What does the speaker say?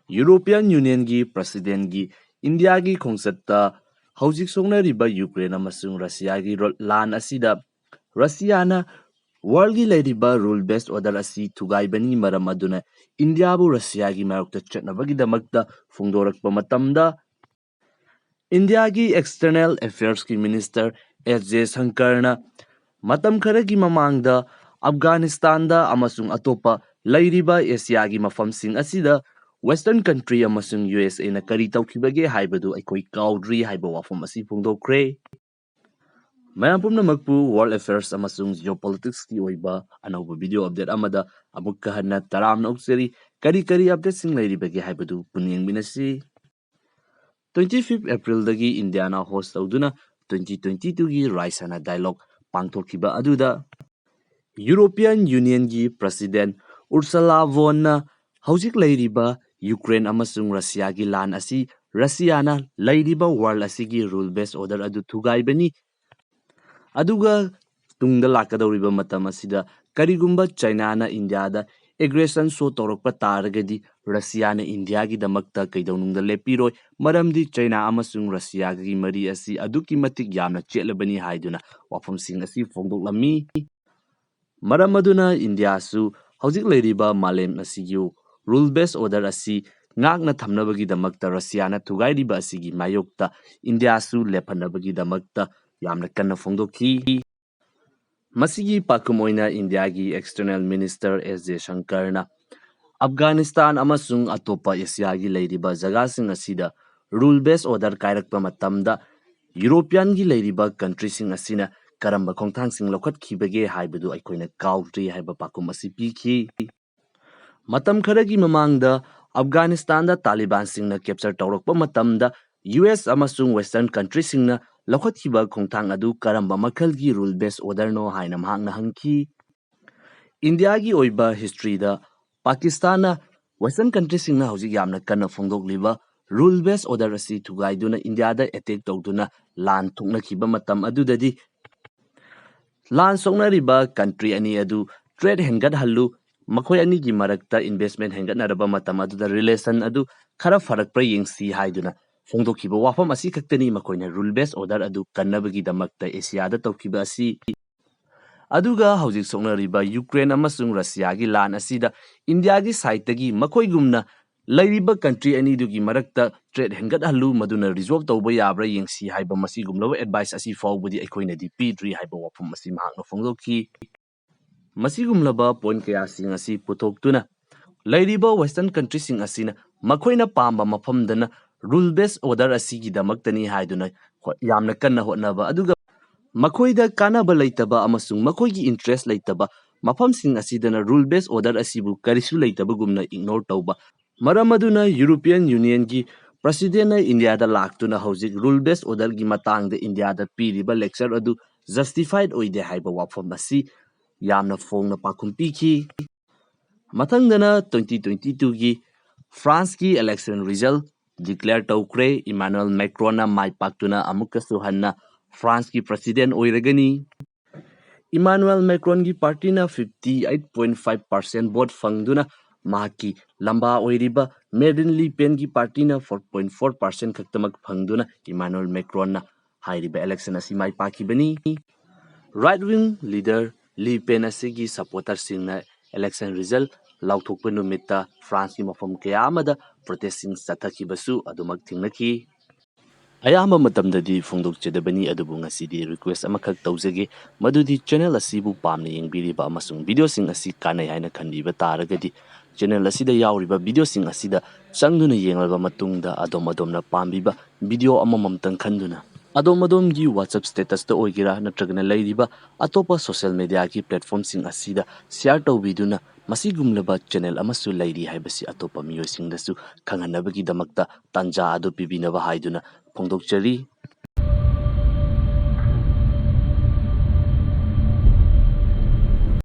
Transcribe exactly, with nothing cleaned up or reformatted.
European Unionꯒꯤ Presidentꯒꯤ ꯏꯟꯗꯤꯌꯥꯒꯤ ꯈꯣꯡꯆꯠꯇ ꯍꯧꯖꯤꯛ ꯁꯣꯛꯅꯔꯤꯕ Ukraine ꯑꯃꯁꯨꯡ ꯔꯁꯤꯌꯥꯒꯤ ꯔꯣ-, ꯂꯥꯟ ꯑꯁꯤꯗ ꯔꯁꯤꯌꯥꯅ worldꯒꯤ ꯂꯩꯔꯤꯕ rule based order ꯑꯁꯤ ꯊꯨꯒꯥꯏꯕꯅꯤ, ꯃꯔꯝ ꯑꯗꯨꯅ ꯏꯟꯗꯤꯌꯥꯕꯨ ꯔꯁꯤꯌꯥꯒꯤ ꯃꯥꯌꯣꯛꯇ ꯆꯠꯅꯕꯒꯤꯗꯃꯛꯇ ꯐꯣꯡꯗꯣꯔꯛꯄ ꯃꯇꯝꯗ, ꯏꯟꯗꯤꯌꯥꯒꯤ External Affairsꯀꯤ Minister S Jaishankarꯅ ꯃꯇꯝ ꯈꯔꯒꯤ ꯃꯃꯥꯡꯗ ꯑꯐꯒꯥꯅꯤꯁꯇꯥꯟꯗ ꯑꯃꯁꯨꯡ ꯑꯇꯣꯞꯄ ꯂꯩꯔꯤꯕ ꯑꯦꯁꯤꯌꯥꯒꯤ ꯃꯐꯝꯁꯤꯡ ꯑꯁꯤꯗ Western country ꯑꯃꯁꯨꯡ U S Aꯅ ꯀꯔꯤ ꯇꯧꯈꯤꯕꯒꯦ ꯍꯥꯏꯕꯗꯨ ꯑꯩꯈꯣꯏ ꯀꯥꯎꯗ꯭ꯔꯤ ꯍꯥꯏꯕ ꯋꯥꯐꯝ ꯑꯁꯤ ꯐꯣꯡꯗꯣꯛꯈ꯭ꯔꯦ꯫ ꯃꯌꯥꯝ ꯄꯨꯝꯅꯃꯛꯄꯨ world affairs ꯑꯃꯁꯨꯡ geopoliticsꯀꯤ ꯑꯣꯏꯕ ꯑꯅꯧꯕ video update ꯑꯃꯗ ꯑꯃꯨꯛꯀ ꯍꯟꯅ ꯇꯔꯥꯝꯅ ꯑꯣꯛꯆꯔꯤ꯫ ꯀꯔꯤ ꯀꯔꯤ updateꯁꯤꯡ ꯂꯩꯔꯤꯕꯒꯦ ꯍꯥꯏꯕꯗꯨ ꯄꯨꯟꯅ ꯌꯦꯡꯃꯤꯟꯅꯁꯤ꯫ Twenty fifth Aprilꯗꯒꯤ ꯏꯟꯗꯤꯌꯥꯅ host ꯇꯧꯗꯨꯅ twenty twenty twoꯒꯤ ꯔꯥꯏꯁꯥꯅꯥ dialogue ꯄꯥꯡꯊꯣꯛꯈꯤꯕ ꯑꯗꯨꯗ European Unionꯒꯤ President Ursula vonꯅ ꯍꯧꯖꯤꯛ ꯂꯩꯔꯤꯕ ꯌꯨꯀ꯭ꯔꯦꯟ ꯑꯃꯁꯨꯡ ꯔꯁꯤꯌꯥꯒꯤ ꯂꯥꯟ ꯑꯁꯤ ꯔꯁꯤꯌꯥꯅ ꯂꯩꯔꯤꯕ world ꯑꯁꯤꯒꯤ rule based order ꯑꯗꯨ ꯊꯨꯒꯥꯏꯕꯅꯤ, ꯑꯗꯨꯒ ꯇꯨꯡꯗ ꯂꯥꯛꯀꯗꯧꯔꯤꯕ ꯃꯇꯝ ꯑꯁꯤꯗ ꯀꯔꯤꯒꯨꯝꯕ ꯆꯥꯏꯅꯥꯅ ꯏꯟꯗꯤꯌꯥꯗ aggression show ꯇꯧꯔꯛꯄ ꯇꯥꯔꯒꯗꯤ ꯔꯁꯤꯌꯥꯅ ꯏꯟꯗꯤꯌꯥꯒꯤꯗꯃꯛꯇ ꯀꯩꯗꯧꯅꯨꯡꯗ ꯂꯦꯞꯄꯤꯔꯣꯏ, ꯃꯔꯝꯗꯤ ꯆꯥꯏꯅꯥ ꯑꯃꯁꯨꯡ ꯔꯁꯤꯌꯥꯒꯤ ꯃꯔꯤ ꯑꯁꯤ ꯑꯗꯨꯛꯀꯤ ꯃꯇꯤꯛ ꯌꯥꯝꯅ ꯆꯦꯠꯂꯕꯅꯤ ꯍꯥꯏꯗꯨꯅ ꯋꯥꯐꯝꯁꯤꯡ ꯑꯁꯤ ꯐꯣꯡꯗꯣꯛꯂꯝꯃꯤ꯫ ꯃꯔꯝ ꯑꯗꯨꯅ ꯏꯟꯗꯤꯌꯥꯁꯨ ꯍꯧꯖꯤꯛ ꯂꯩꯔꯤꯕ ꯃꯥꯂꯦꯝ ꯑꯁꯤꯒꯤ rule based order ꯑꯁꯤ ꯉꯥꯛꯅ ꯊꯝꯅꯕꯒꯤꯗꯃꯛꯇ ꯔꯁꯤꯌꯥꯅ ꯊꯨꯒꯥꯏꯔꯤꯕ ꯑꯁꯤꯒꯤ ꯃꯥꯌꯣꯛꯇ ꯏꯟꯗꯤꯌꯥꯁꯨ ꯂꯦꯞꯍꯟꯅꯕꯒꯤꯗꯃꯛꯇ ꯌꯥꯝꯅ ꯀꯟꯅ ꯐꯣꯡꯗꯣꯛꯈꯤ꯫ ꯃꯁꯤꯒꯤ ꯄꯥꯎꯈꯨꯝ ꯑꯣꯏꯅ ꯏꯟꯗꯤꯌꯥꯒꯤ External Minister S Jaishankarꯅ ꯑꯐꯒꯥꯅꯤꯁꯇꯥꯟ ꯑꯃꯁꯨꯡ ꯑꯇꯣꯞꯄ ꯑꯦꯁꯤꯌꯥꯒꯤ ꯂꯩꯔꯤꯕ ꯖꯒꯥꯁꯤꯡ ꯑꯁꯤꯗ rule based order ꯀꯥꯏꯔꯛꯄ ꯃꯇꯝꯗ Europeanꯒꯤ ꯂꯩꯔꯤꯕ countryꯁꯤꯡ ꯑꯁꯤꯅ ꯀꯔꯝꯕ ꯈꯣꯡꯊꯥꯡꯁꯤꯡ ꯂꯧꯈꯠꯈꯤꯕꯒꯦ ꯍꯥꯏꯕꯗꯨ ꯑꯩꯈꯣꯏꯅ ꯀꯥꯎꯗ꯭ꯔꯤ ꯍꯥꯏꯕ ꯄꯥꯎꯈꯨꯝ ꯑꯁꯤ ꯄꯤꯈꯤ꯫ ꯃꯇꯝ ꯈꯔꯒꯤ ꯃꯃꯥꯡꯗ ꯑꯐꯒꯥꯅꯤꯁꯇꯥꯟꯗ ꯇꯥꯂꯤꯕꯥꯟꯁꯤꯡꯅ capture ꯇꯧꯔꯛꯄ ꯃꯇꯝꯗ U S ꯑꯃꯁꯨꯡ Western countryꯁꯤꯡꯅ ꯂꯧꯈꯠꯈꯤꯕ ꯈꯣꯡꯊꯥꯡ ꯑꯗꯨ ꯀꯔꯝꯕ ꯃꯈꯜꯒꯤ rule based orderꯅꯣ ꯍꯥꯏꯅ ꯃꯍꯥꯛꯅ ꯍꯪꯈꯤ꯫ ꯏꯟꯗꯤꯌꯥꯒꯤ ꯑꯣꯏꯕ historyꯗ ꯄꯥꯀꯤꯁꯇꯥꯟꯅ Western countryꯁꯤꯡꯅ ꯍꯧꯖꯤꯛ ꯌꯥꯝꯅ ꯀꯟꯅ ꯐꯣꯡꯗꯣꯛꯂꯤꯕ rule based order ꯑꯁꯤ ꯊꯨꯒꯥꯏꯗꯨꯅ ꯏꯟꯗꯤꯌꯥꯗ attack ꯇꯧꯗꯨꯅ ꯂꯥꯟ ꯊꯣꯛꯅꯈꯤꯕ ꯃꯇꯝ ꯑꯗꯨꯗꯗꯤ ꯂꯥꯟ ꯁꯣꯛꯅꯔꯤꯕ country ꯑꯅꯤ ꯑꯗꯨ trade ꯍꯦꯟꯒꯠꯍꯜꯂꯨ, ꯃꯈꯣꯏ ꯑꯅꯤꯒꯤ ꯃꯔꯛꯇ investment ꯍꯦꯟꯒꯠꯅꯔꯕ ꯃꯇꯝ ꯑꯗꯨꯗ relation ꯑꯗꯨ ꯈꯔ ꯐꯔꯛꯄ꯭ꯔꯥ ꯌꯦꯡꯁꯤ ꯍꯥꯏꯗꯨꯅ ꯐꯣꯡꯗꯣꯛꯈꯤꯕ ꯋꯥꯐꯝ ꯑꯁꯤ ꯈꯛꯇꯅꯤ ꯃꯈꯣꯏꯅ rule based order ꯑꯗꯨ ꯀꯟꯅꯕꯒꯤꯗꯃꯛꯇ ꯑꯦꯁꯤꯌꯥꯗ ꯇꯧꯈꯤꯕ ꯑꯁꯤ꯫ ꯑꯗꯨꯒ ꯍꯧꯖꯤꯛ ꯁꯣꯛꯅꯔꯤꯕ ꯌꯨꯀ꯭ꯔꯦꯟ ꯑꯃꯁꯨꯡ ꯔꯁꯤꯌꯥꯒꯤ ꯂꯥꯟ ꯑꯁꯤꯗ ꯏꯟꯗꯤꯌꯥꯒꯤ sideꯇꯒꯤ ꯃꯈꯣꯏꯒꯨꯝꯅ ꯂꯩꯔꯤꯕ country ꯑꯅꯤꯗꯨꯒꯤ ꯃꯔꯛꯇ trade ꯍꯦꯟꯒꯠꯍꯜꯂꯨ, ꯃꯗꯨꯅ resolve ꯇꯧꯕ ꯌꯥꯕ꯭ꯔꯥ ꯌꯦꯡꯁꯤ ꯍꯥꯏꯕ ꯃꯁꯤꯒꯨꯝꯂꯕ advice ꯑꯁꯤ ꯐꯥꯎꯕꯗꯤ ꯑꯩꯈꯣꯏꯅꯗꯤ ꯄꯤꯗ꯭ꯔꯤ ꯍꯥꯏꯕ ꯋꯥꯐꯝ ꯑꯁꯤ ꯃꯍꯥꯛꯅ ꯐꯣꯡꯗꯣꯛꯈꯤ꯫ ꯃꯁꯤꯒꯨꯝꯂꯕ point ꯀꯌꯥꯁꯤꯡ ꯑꯁꯤ ꯄꯨꯊꯣꯛꯇꯨꯅ ꯂꯩꯔꯤꯕ western countryꯁꯤꯡ ꯑꯁꯤꯅ ꯃꯈꯣꯏꯅ ꯄꯥꯝꯕ ꯃꯐꯝꯗꯅ rule based order ꯑꯁꯤꯒꯤꯗꯃꯛꯇꯅꯤ ꯍꯥꯏꯗꯨꯅ ꯍꯣ-, ꯌꯥꯝꯅ ꯀꯟꯅ ꯍꯣꯠꯅꯕ, ꯑꯗꯨꯒ ꯃꯈꯣꯏꯗ ꯀꯥꯟꯅꯕ ꯂꯩꯇꯕ ꯑꯃꯁꯨꯡ ꯃꯈꯣꯏꯒꯤ interest ꯂꯩꯇꯕ ꯃꯐꯝꯁꯤꯡ ꯑꯁꯤꯗꯅ rule based order ꯑꯁꯤꯕꯨ ꯀꯔꯤꯁꯨ ꯂꯩꯇꯕꯒꯨꯝꯅ ignore ꯇꯧꯕ꯫ ꯃꯔꯝ ꯑꯗꯨꯅ European Unionꯒꯤ presidentꯅ ꯏꯟꯗꯤꯌꯥꯗ ꯂꯥꯛꯇꯨꯅ ꯍꯧꯖꯤꯛ rule based orderꯒꯤ ꯃꯇꯥꯡꯗ ꯏꯟꯗꯤꯌꯥꯗ ꯄꯤꯔꯤꯕ lecture ꯑꯗꯨ justified ꯑꯣꯏꯗꯦ ꯍꯥꯏꯕ ꯋꯥꯐꯝ ꯑꯁꯤ ꯌꯥꯝꯅ ꯐꯣꯡꯅ ꯄꯥꯎꯈꯨꯝ ꯄꯤꯈꯤ꯫ ꯃꯊꯪꯗꯅ twenty twenty twoꯒꯤ Franceꯀꯤ election result declare ꯇꯧꯈ꯭ꯔꯦ꯫ Emmanuel Macronꯅ ꯃꯥꯏ ꯄꯥꯛꯇꯨꯅ ꯑꯃꯨꯛꯀꯁꯨ ꯍꯟꯅ Franceꯀꯤ president ꯑꯣꯏꯔꯒꯅꯤ꯫ Emmanuel Macronꯒꯤ partyꯅ fifty eight point five percent vote ꯐꯪꯗꯨꯅ ꯃꯍꯥꯛꯀꯤ ꯂꯝꯕꯥ ꯑꯣꯏꯔꯤꯕ Marine Le Penꯒꯤ partyꯅ four point four percent ꯈꯛꯇꯃꯛ ꯐꯪꯗꯨꯅ Emmanuel Macronꯅ ꯍꯥꯏꯔꯤꯕ election ꯑꯁꯤ ꯃꯥꯏ ꯄꯥꯛꯈꯤꯕꯅꯤ꯫ Right wing leader Le Pen ꯑꯁꯤꯒꯤ supporterꯁꯤꯡꯅ election result ꯂꯥꯎꯊꯣꯛꯄ ꯅꯨꯃꯤꯠꯇ Franceꯀꯤ ꯃꯐꯝ ꯀꯌꯥ ꯑꯃꯗ protestꯁꯤꯡ ꯆꯠꯊꯈꯤꯕꯁꯨ ꯑꯗꯨꯃꯛ ꯊꯦꯡꯅꯈꯤ꯫ ꯑꯌꯥꯝꯕ ꯃꯇꯝꯗꯗꯤ ꯐꯣꯡꯗꯣꯛꯆꯗꯕꯅꯤ, ꯑꯗꯨꯕꯨ ꯉꯁꯤꯗꯤ request ꯑꯃꯈꯛ ꯇꯧꯖꯒꯦ, ꯃꯗꯨꯗꯤ channel ꯑꯁꯤꯕꯨ ꯄꯥꯝꯅ ꯌꯦꯡꯕꯤꯔꯤꯕ ꯑꯃꯁꯨꯡ videoꯁꯤꯡ ꯑꯁꯤ ꯀꯥꯟꯅꯩ ꯍꯥꯏꯅ ꯈꯟꯕꯤꯕ ꯇꯥꯔꯒꯗꯤ channel ꯑꯁꯤꯗ ꯌꯥꯎꯔꯤꯕ videoꯁꯤꯡ ꯑꯁꯤꯗ ꯆꯪꯗꯨꯅ ꯌꯦꯡꯂꯕ ꯃꯇꯨꯡꯗ ꯑꯗꯣꯝ ꯑꯗꯣꯝꯅ ꯄꯥꯝꯕꯤꯕ video ꯑꯃꯃꯝꯇꯪ ꯈꯟꯗꯨꯅ ꯑꯗꯣꯝ ꯑꯗꯣꯝꯒꯤ WhatsApp statusꯇ ꯑꯣꯏꯒꯦꯔꯥ ꯅꯠꯇ꯭ꯔꯒꯅ ꯂꯩꯔꯤꯕ ꯑꯇꯣꯞꯄ social mediaꯒꯤ platformꯁꯤꯡ ꯑꯁꯤꯗ share ꯇꯧꯕꯤꯗꯨꯅ ꯃꯁꯤꯒꯨꯝꯂꯕ channel ꯑꯃꯁꯨ ꯂꯩꯔꯤ ꯍꯥꯏꯕꯁꯤ ꯑꯇꯣꯞꯄ ꯃꯤꯑꯣꯏꯁꯤꯡꯗꯁꯨ ꯈꯪꯍꯟꯅꯕꯒꯤꯗꯃꯛꯇ ꯇꯥꯟꯖꯥ ꯑꯗꯨ ꯄꯤꯕꯤꯅꯕ ꯍꯥꯏꯗꯨꯅ ꯐꯣꯡꯗꯣꯛꯆꯔꯤ꯫